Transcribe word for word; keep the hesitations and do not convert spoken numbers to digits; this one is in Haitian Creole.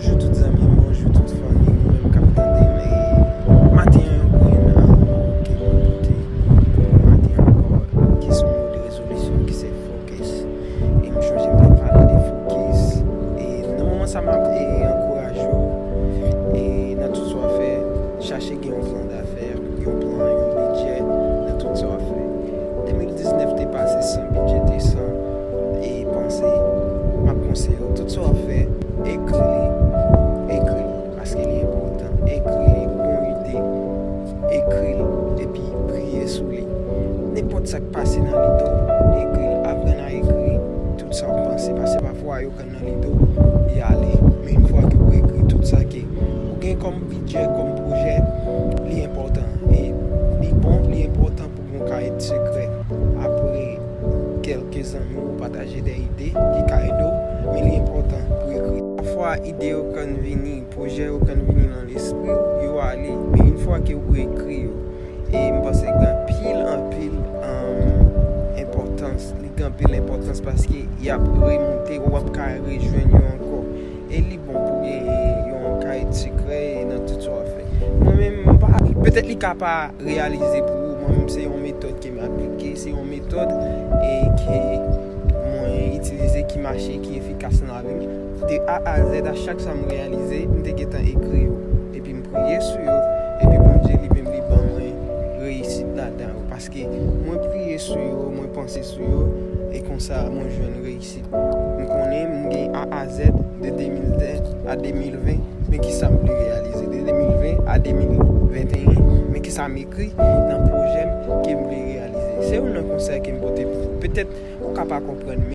Bonjou tout zanmi m, bonjou tout fanmi m, ou menm k ap tande m. E maten an, yon grenn anmo ke mwen pote pou nou maten an ankò, ki se yon mo de rezolisyon, ki se fokis. E m chonje m te pale de fokis. E nan moman sa, m ap, e, ankouraje w, e nan tout sa w ap fè, chache gen yon plan dafè, yon plan, yon bidjè nan tout sa w ap fè. De mil diznèf te pase san bidjè, te san, e, panse. M ap konseye w, tout sa w ap fè, ekri li. Ekri li, paske li enpòtan. Ekri li, bon ide. Ekri li, epi priye sou li. Nenpòt sa k pase nan lide w, ekri li. Aprann a ekri tout sa w panse, paske pafwa yo nan lide w, li ale. Men yon fwa ke ou ekri tout sa ke ou gen kòm bidjè, kòm pwojè, li enpòtan. E li bon, li enpòtan pou gon kayèt sekrè. Apre kèlke zanmi ou pataje de ide ki ka ede w, men li enpòtan pou ekri. Pafwa ide yo konn vini, pwojè yo konn vini nan lespri w, yo ale. Men yon fwa ke ou ekri yo, e m panse gen anpil, anpil, um, enpòtans. Li gen anpil enpòtans paske y ap remonte, w ap ka rejwenn yo ankò. E li bon pou gen yon kayèt sekrè nan tout sa w ap fè. Mwen menm, m pa, petèt li ka pa reyalize pou ou, mwen menm se yon metòd ke m aplike, se yon metòd e ke mwen itilize ki mache, ki efikas nan lavi m. De A a Z, a chak sa m reyalize, m te gentan ekri yo. Epi m priye sou yo, epi Bondye li menm li ban mwen reyisit ladan yo. Paske mwen priye sou yo, mwen panse sou yo, e konsa mwen jwenn reyisit. M konnen m gen A a Z de de mil dèz a de mil ven, men kisa m vle reyalize? De de mil ven a de mil venteyen, men kisa m ekri nan pwojè m ke m vle reyalize? Se youn nan konsèy ke m pote pou ou. Petèt ou ka pa konprann,